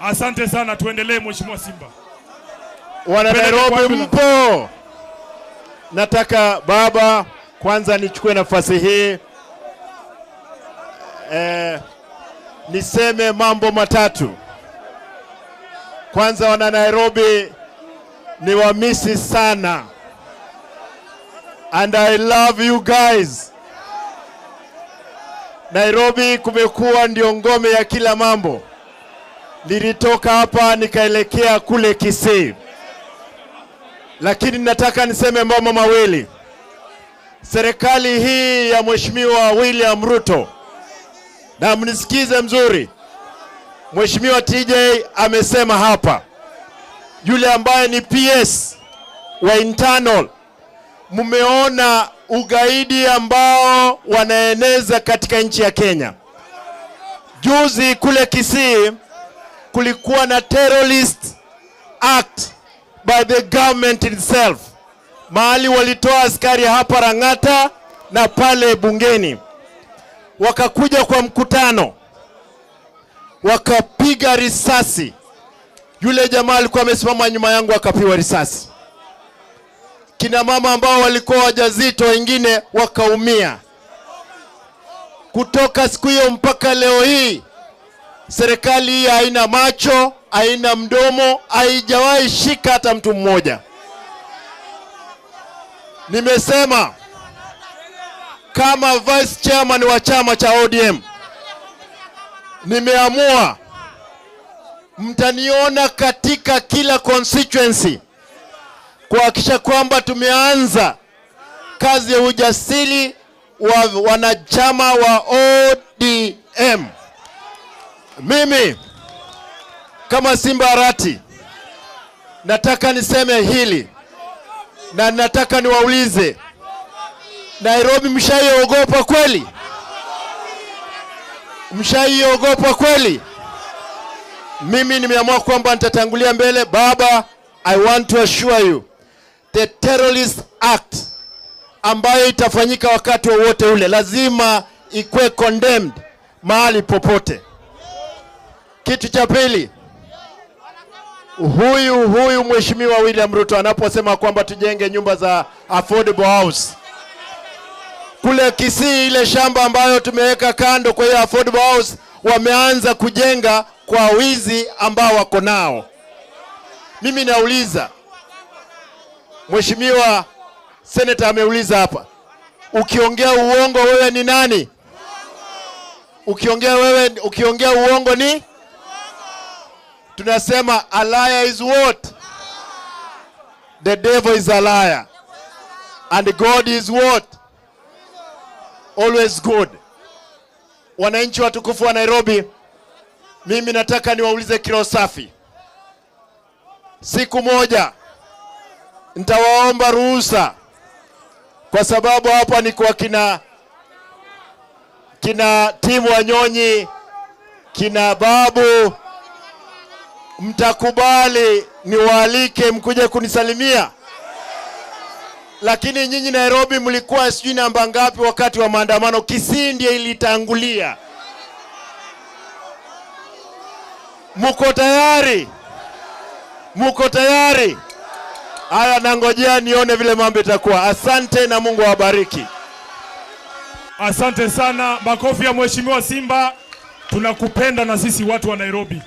Asante sana, tuendelee, Mheshimiwa Simba. Wana Peleke kwa Nairobi ambulance. mpo? Nataka baba, kwanza nichukue nafasi hii niseme mambo matatu. Kwanza, wana Nairobi, nimewamisi sana and I love you guys. Nairobi kumekuwa ndio ngome ya kila mambo. Nilitoka hapa nikaelekea kule Kisii, lakini nataka niseme mambo mawili. Serikali hii ya Mheshimiwa William Ruto, na mnisikize mzuri, Mheshimiwa TJ amesema hapa, yule ambaye ni PS wa internal, mmeona ugaidi ambao wanaeneza katika nchi ya Kenya. Juzi kule Kisii kulikuwa na terrorist act by the government itself, mahali walitoa askari hapa Lang'ata na pale bungeni, wakakuja kwa mkutano, wakapiga risasi. Yule jamaa alikuwa amesimama nyuma yangu akapigwa risasi. Kina mama ambao walikuwa wajazito wengine wakaumia. Kutoka siku hiyo mpaka leo hii, serikali hii haina macho, haina mdomo, haijawahi shika hata mtu mmoja. Nimesema kama vice chairman wa chama cha ODM, nimeamua mtaniona katika kila constituency kuhakikisha kwamba tumeanza kazi ya ujasiri wa wanachama wa ODM. Mimi kama Simba Arati nataka niseme hili na nataka niwaulize, Nairobi mshaiogopa kweli? Mshaiogopa kweli? Mimi nimeamua kwamba nitatangulia mbele. Baba, I want to assure you the terrorist act ambayo itafanyika wakati wowote ule lazima ikuwe condemned mahali popote. Kitu cha pili, huyu Mheshimiwa William Ruto anaposema kwamba tujenge nyumba za affordable house kule Kisii, ile shamba ambayo tumeweka kando kwa hiyo affordable house, wameanza kujenga kwa wizi ambao wako nao. Mimi nauliza, Mheshimiwa Senator ameuliza hapa, ukiongea uongo wewe ni nani? Ukiongea uongo ni, tunasema a liar is what? The devil is a liar and God is what? Always good. Wananchi watukufu wa Nairobi, mimi nataka niwaulize kiroho safi. Siku moja nitawaomba ruhusa, kwa sababu hapa ni kwa kina Tim Wanyonyi, kina Babu, mtakubali niwaalike mkuje kunisalimia? Lakini nyinyi Nairobi mlikuwa sijui namba ngapi wakati wa maandamano? Kisii ndiye ilitangulia. Muko tayari? Muko tayari? Haya, nangojea nione vile mambo itakuwa. Asante na Mungu awabariki. Asante sana, makofi ya Mheshimiwa Simba. Tunakupenda na sisi watu wa Nairobi.